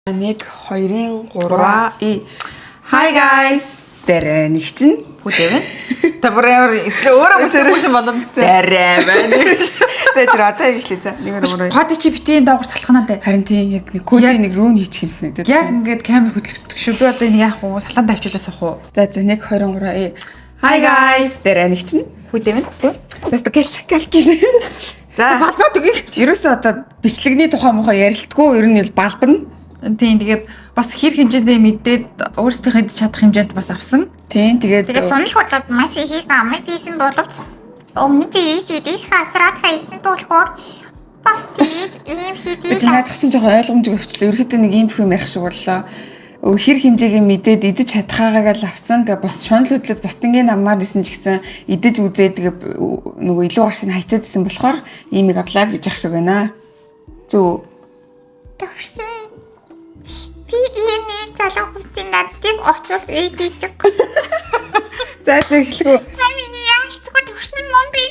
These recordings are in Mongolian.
1 2-ын 3 и Hi guys. Дээрээ нэг чинь Бүдэв. Та бүр ямар эсвэл өөрөө бүсгүй шин болоод дээрээ байна. За тэр одоо эхлэе за. Нэг өөр. Код чи битгий доогор салханаа дээ. Харин тийм яг нэг кодыг нэг рүүн хийчих юмсан нэг. Яг ингээд камер хөдлөгддөг шүү. Би одоо энийг яах вэ? Салаан тавьчлаа суух уу? За за 1 2 3 и Hi guys. Дээрээ нэг чинь. Бүдэв. За гэлс гэлс гэлс. За Балбаад үгүй. Ерөөсөө одоо бичлэгний тухай мухай ярилтгүй ер нь л балбна. Тийм тэгээд бас хэр хэмжээндээ мэдээд өөрсдийнхээ идэж чадах хэмжээнд бас авсан. Тийм тэгээд Тэгээ сонирх болоод маш ихийг амт хийсэн боловч өмнө нь их асраад хайсан болохоор бас тийж ийм Би хийдий чи наадах чинь жоохон ойлгомжтой өвчлээ. Ерөнхийдөө нэг ийм юм ярих шиг боллоо. Хэр хэмжээгээ мэдээд идэж чадхаагаагаа л авсан. Тэгээ бас шунал хөдлөд бусдынгийн намаар исэн ч гэсэн идэж үзээд тэгээ нөгөө илүү гаршиг нь хайчаад исэн болохоор ийм их авлаа гэж ах шиг байна. Зүг. төрсөн. Би энэ залуу хүссэн наддыг очуулж ээдэж. За за эхлэх үү. Та миний яалцгүй төрсөн мөн би.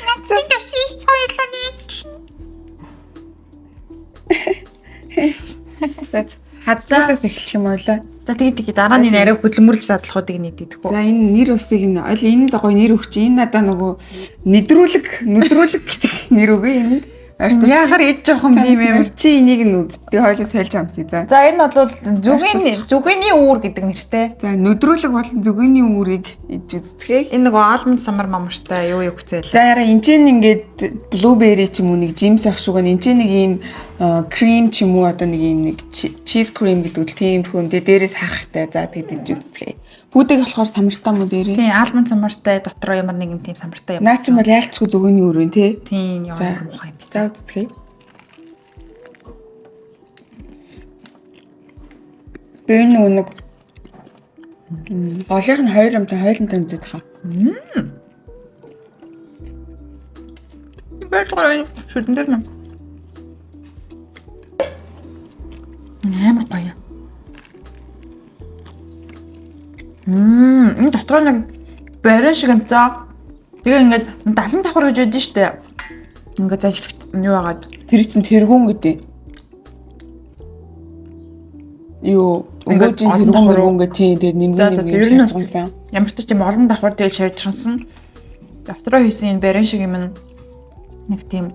Наддыг төрсөн их хоёулаа нийцлээ. За хадсуудаас эхлэх юм уу лээ. За тэгээд тэгээд дараа нь энэ арай хөдөлмөрлж задлахуудыг нийт идэхгүй. За энэ нэр усыг нь ойл энэ л гоё нэр өгч. Энэ надаа нөгөө нэдрүүлэг, нүдрүүлэг гэдэг нэр өгөө энд. Ойртуулж. Яхаар ид жоохон тийм юм. Чи энийг нь үз. Би хоёулаа сольж амсъя за. За энэ бол зүгийн зүгэний үүр гэдэг нэртэй. За нүдрүүлэг болон зүгэний үүрийг идж үздэхээ. Энэ нөгөө алманд самар мамартай юу юу хүцээл. За яра энэ ч ингээд blueberry ч юм уу нэг жимс ах шиг байна. Энэ ч нэг ийм cream ч юм уу одоо нэг ийм нэг cheese cream гэдэг үл тийм юм. Тэгээ дээрээс сахартай. За тэгээд идж үздэхээ. Бүдэг болохоор самартай мó дээрээ. Тийм алманд самартай дотроо ямар нэг юм тийм самартай юм. Наа чи бол яалчгүй зүгэний үүр вэ те. Тийм За. ямар муухай юм бэ. За үздэхээ. Би энэ нөгөө нэг голынх нь хоёр юмтай хоёулантай үзээд хаа. Байлгаар шүдэн дээр юм. Амар гоё. Энэ дотроо нэг барин шиг юмтай. Тэгээ ингээд 70 давхар гэж ядэн штэ. Ингээд зажлэгт юу агаад Тэр чинь тэргүүн гэдэг. Юу, Ингээд өнгөөжийн олон тэргүүн давхар мөргүүн гэх тийм тэгээд За, нэмгэн за, нэмгэн ер нь шаардсан. ямар ч тийм олон давхар тэгэл шаардсан. Дотроо хийсэн энэ барин шиг юм нь нэг тийм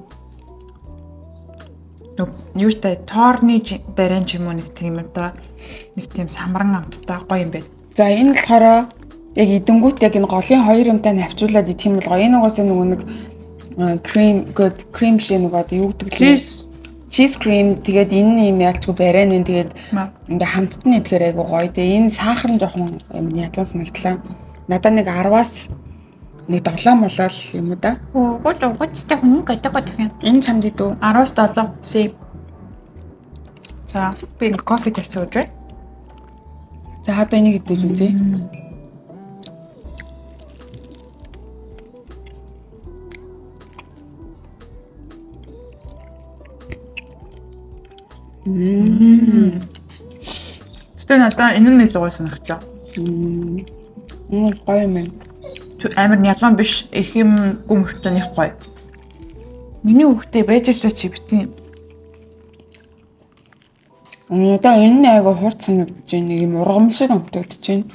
юутай тоорны барин ч юм уу нэг тийм юм та нэг тийм самран амттай гоё юм байна. За энэ болохоор яг идэнгүүт яг энэ голын хоёр юмтай навчуулаад идэх юм бол гоё. Энэ угаасаа нөгөө нэг крем гээд крем шиг нөгөө одоо юу гэдэг лээ? Cheese. Cheese cream тэгээд энэ юм яалчгүй барин энэ тэгээд Маа. ингээ хамтд нь идэхээр айгу гоё. Тэгээ энэ сахар нь жоохон юм ядлуу санагдлаа. Надаа нэг 10-аас нэг 7 молол юм уу да. Үгүй л үгүйцтэй хүн гэдэг гэдэг юм. Энэ чамд идүү. 10-аас 7 C. За би ингээ кофе тавьсан ууж байна. За одоо энийг идэж үзье. Гэтэ надаа энэ нь илүү гоё санагдлаа. Энэ гоё юм байна. Амар нялуун биш, их юм гүмөртөө них гоё. Миний хүүхдээ байж л чи битгий. Надаа энэ нь айгу хурд санагдаж байна. Нэг юм ургамал шиг амтагдаж байна.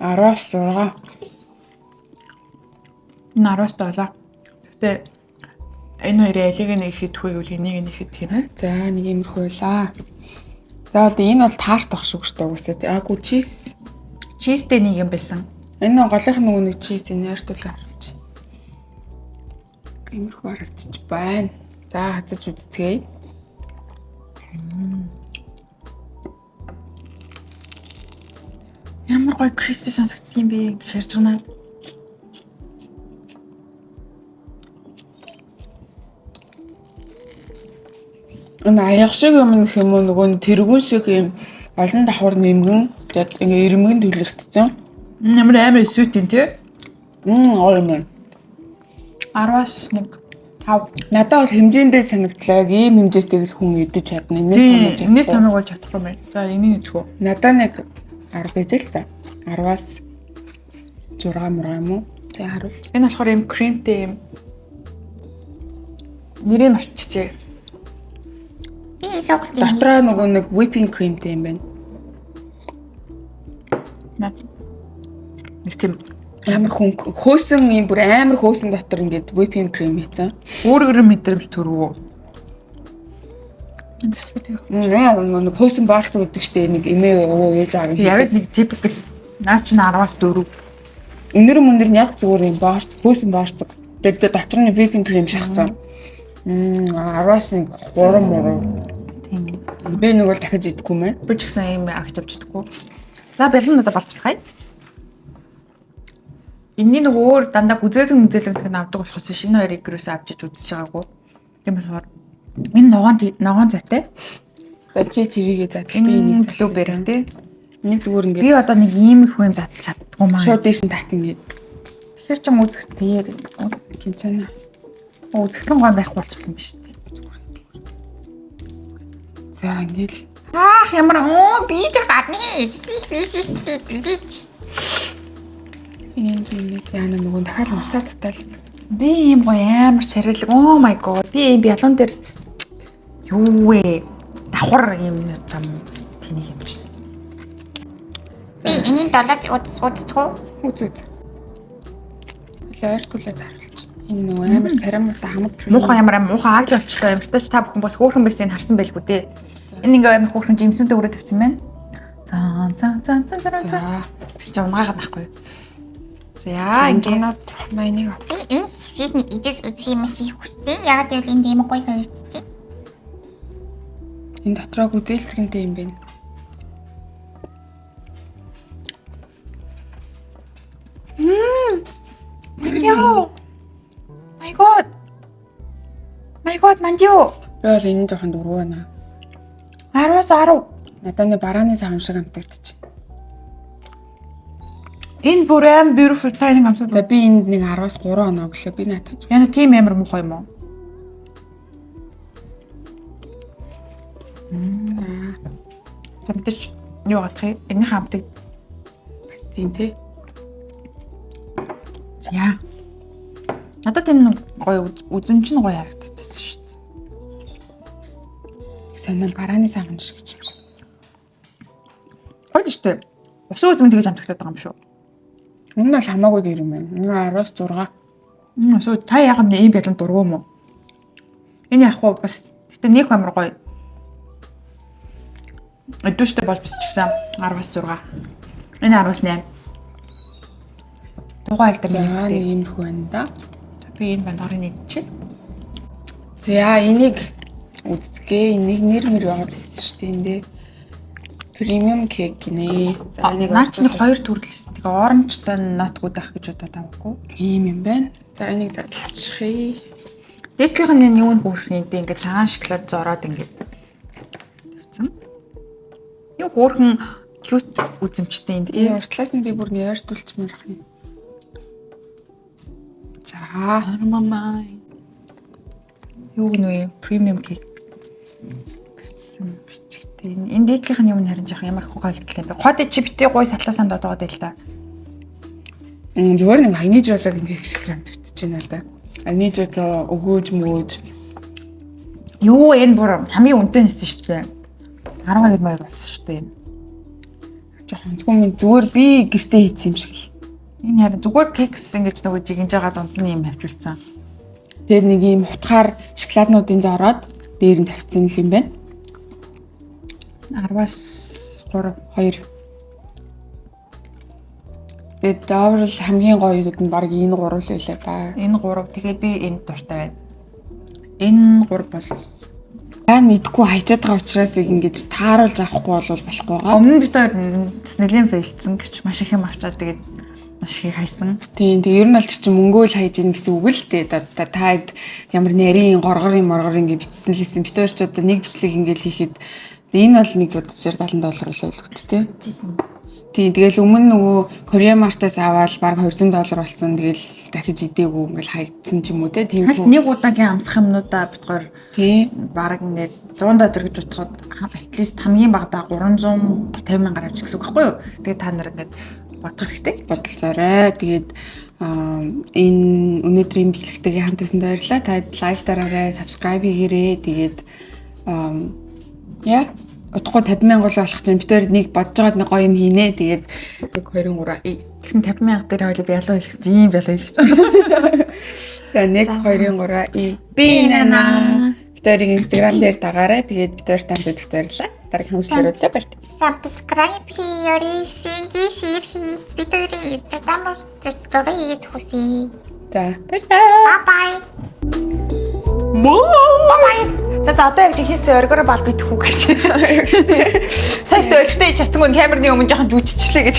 10-аас 6. Энэ 10-аас 7. Гэтэ энэ хоёрын алийг нэг шийдэх вэ гэвэл энийг нэг шийдэх юм аа. За нэг иймэрхүү байлаа. За одоо энэ бол таарт ах шиг шүү дээ угсаа. Аагүй чиз. Чизтэй нэг юм байсан. Энэ нэг голынх нь нөгөө нэг чиз энэ ойртуулаа харуулчих. Иймэрхүү харагдчих байна. За хазаж үзцгээе. Ямар гоё crispy сонсогддог юм бэ гэж шарж байгаа наа. Энэ аяг шиг юм гэх юм уу нөгөө нэг тэргүүн шиг юм олон давхар нэмгэн тэгээд ингээ ирмэгэн төлөгдсөн. Ямар амар sweet юм те. Гоё юм байна. 10-аас 1 5. Надад бол хэмжээндээ санагдлаа. Яг ийм хэмжээтэйг л хүн идэж чадна. Энэс Тийм, томж энэс чадахгүй. томыг бол чадахгүй юм байна. За энийг идэх үү? Надад нэг 10 байж л та. 10-аас 6 мураа юм уу? За харуулж. Энэ болохоор юм кремтэй юм. Нэрийг мартчихжээ. Би энэ шоколадыг Дотроо нөгөө нэг whipping creamтэй юм байна. Нэг тийм Амар хөнгө хөөсөн юм, бүр амар хөөсөн дотор ингээд whipping cream хийсэн. Өөр өөр мэдрэмж төрвөө. Энэ зүлбэ тэгэх. Нөгөө нэг хөөсөн боолцоо гэдэг штэ, нэг эмээ өвөө ээж аав. Яг л нэг typical наа чинь 10-аас 4. Өнөр мөндөр нь яг зүгээр юм боорц, хөөсөн боорцог. Тэгээд дотор нь whipping cream шахацсан. 10-аас нэг 3 муруу. Тийм. Би нэг бол дахиж идэхгүй юм байна. Би ч гэсэн ийм агч авч чадахгүй. За, бялан одоо болцгаая. Энэний нэг өөр дандаа гүзээлзгэн мүзээлгэн гэх нь авдаг болохоос биш, энэ хоёрыг юусоо авчиж үзэж байгаагүй. Тийм болохоор энэ ногоон зайтай. За, чи тэрийгээ задал, би Энэ энийг blueberry тэй. Энийг зүгээр ингээд Би одоо нэг ийм их юм задалж чаддгүй маа. шууд дээш нь тат ингээд Тэгэхээр ч юм үзэх тэр кинцана. үзэсгэлэн гой байхгүй болчих юм биш үү? За, ингээд Аах, ямар оо Би тэр гадны эцэг биш шүү дээ. энэ зүйл яана нөгөө дахиад усаа татал. Би ийм гоё амар царайлаг. Oh my god. Би ийм бялуун дээр юу вэ? Давхар ийм там тэнийг юм шиг. Би энийг долоож удацгүй. Үз үз. Ойртуулаад харуулж. Энэ нөгөө амар царай муутай хамаг Муухай, ямар амар муухай агл болчлоо. Ямартай ч та бүхэн бас хөөрхөн байсан энэ харсан байлгүй дээ. Энэ ингээ амар хөөрхөн жимсүүнтэй өрөө тавьсан байна. За за за за за за. За. Гэсэн чи унгаагаад байхгүй юу? За, ингээ Ингээд майныг ав. Би энэ season ижиж үзэх юм шиг хүсэж байна. Яг гэвэл энд ийм гоё харагдчих. Энэ дотроо гүзээлзгэнтэй юм байна. Яа. My god. My god, мандио. Би бол энэ жоохон дургүй байна. 10-аас 10. Надад нэг барааны савн шиг амтагдчих. Энэ бүр аим beautiful tiny амсаад. За, би энд нэг 10-аас 3 оноо өглөө, би надад. Яна тийм амар муухай юм уу? За, За, мэдээч юу гадах юм? Энийхээ амтыг бас тийм тий. За. Надад энэ гоё үзэмж нь гоё харагдчихсан шүү дээ. Сонин барааны савн шиг юм шиг. Гоё л шүү дээ. Усан үзэм тэгэж амтагдаад байгаа юм шүү. Энэ нь бол хамаагүй дээр юм байна. Энэ 10-аас 6. Сүү та яг нь ийм бялан дургу юм уу? Энэ яг хуу бас гэтээ нэг амар гоё. Өдөөштэй бол бас ч гэсэн 10-аас 6. Энэ 10-аас 8. Дугуй аль дээр За, нэг миний иймэрхүү байна да. Би энэ бандорыг нэгчээ. За, энийг үздэгэ. Энийг нэр мэр байгаад байсан шүү дээ энэ дээ. Premium cake гинэ. За, энийг Наа чи нэг хоёр төрөл эс. Тэгээ orange-тай not good ах гэж бодоод авахгүй. Ийм юм байна. За, энийг задлчихъя. Дээдлийнх нь энэ юу н хөөрх юм бэ? Ингээд цагаан шоколад зороод ингээд тавьсан. Юу хөөрхөн cute үзэмжтэй юм Би тий. уртлаас нь би бүр нэр ойртуулчмаар ах юм. За, Мамаа. Юу гэнэ вэ? Premium cake гэсэн бичгтэй. Энэ дээдлийнх нь юм нь харин жоох ямар их гойгдлаа юм бэ? Код чи бити гой сатлаа санд одоогод байл та. Зүгээр нэг аяны жолог ингээ шиг амтагдчих байна надаа. Аяны жолоо өгөөж мөөж. Юу, энэ бүр хамгийн үнэтэй нэсэн шүү дээ. 12 маяг болсон шүү дээ. Жохон онцгой минь, зүгээр би гэртээ хийсэн юм шиг л. Энэ харин зүгээр кекс ингэж нөгөө жигэнж байгаа дунд нь юм хавчулсан. Тэгээд нэг ийм хутгаар шоколаднуудын зороод дээр нь тавьсан л юм байна. 10-аас 3. 2. Тэгээд overall хамгийн гоёуд нь баг энэ гурав л байлаа да. Энэ 3. Тэгээ би энд дуртай байна. Энэ 3 бол Дараа нь идэхгүй хайчаад байгаа учраас ингэж тааруулж авахгүй бол болохгүй байгаа. Өмнө нь бид хоёр бас нэлийн fail дсэн гэж маш их юм авчаад, тэгээд маш их хайсан. Тийм, тэг ер нь бол тэр чинь мөнгөө л хайж ийн гэсэн үг л дээ. Та таад ямар нарийн горгорын моргор ингэ битсэн л гэсэн. Бид хоёр ч одоо нэг бичлэг ингэ л хийхэд энэ бол нэг одоо 60 70 доллар болоо л үт тээ. Чийсэн. Тийм, тэгэл өмнө нөгөө Korea Mart-аас аваад баг 200 доллар болсон. Тэгэл дахиж идээгүй ингээл хаягдсан ч юм уу те. Тийм Хальт нэг удаагийн амсах юмнуудаа бид хоёр бараг ингээд 100 доллар гэж бодоход at least хамгийн багадаа 350 мянгаар авчих гэсэн үг байхгүй юу? Тэгээд та нар ингээд Бодох хэрэгтэй. Бодолцоорой. Тэгээд энэ өнөөдрийн бичлэгтэйгээ хамт байсанд баярлалаа. Та like дараарай, subscribe хийгээрэй. Тэгээд яа, удахгүй 50 мянга болох чинь бид хоёр нэг бодож байгаад нэг гоё юм хийнэ. Тэгээд 1 2 3 и. Тэгсэн 50 мянга дээр хоёул бялуу хэлсэн чинь ийм бялуу хэлсэн. За, 1 2 3 и. Би нана. Бид хоёрыг Instagram дээр дагаарай. Тэгээд бид хоёрт хамт байдагт баярлалаа. Дараагийн хэмжлэр өглөө баяртай. Subscribe хийрээ, шингээ share хийж, бид хоёрын Instagram зүсгэрээ хийж хүсье. За, баярлалаа. Bye bye. Bye bye. За, одоо яг жинхэнэ оргороо бал битэх үү гэж. Сая орхитой чадсангүй, камерны өмнө жоохон жүжигчлээ гэж.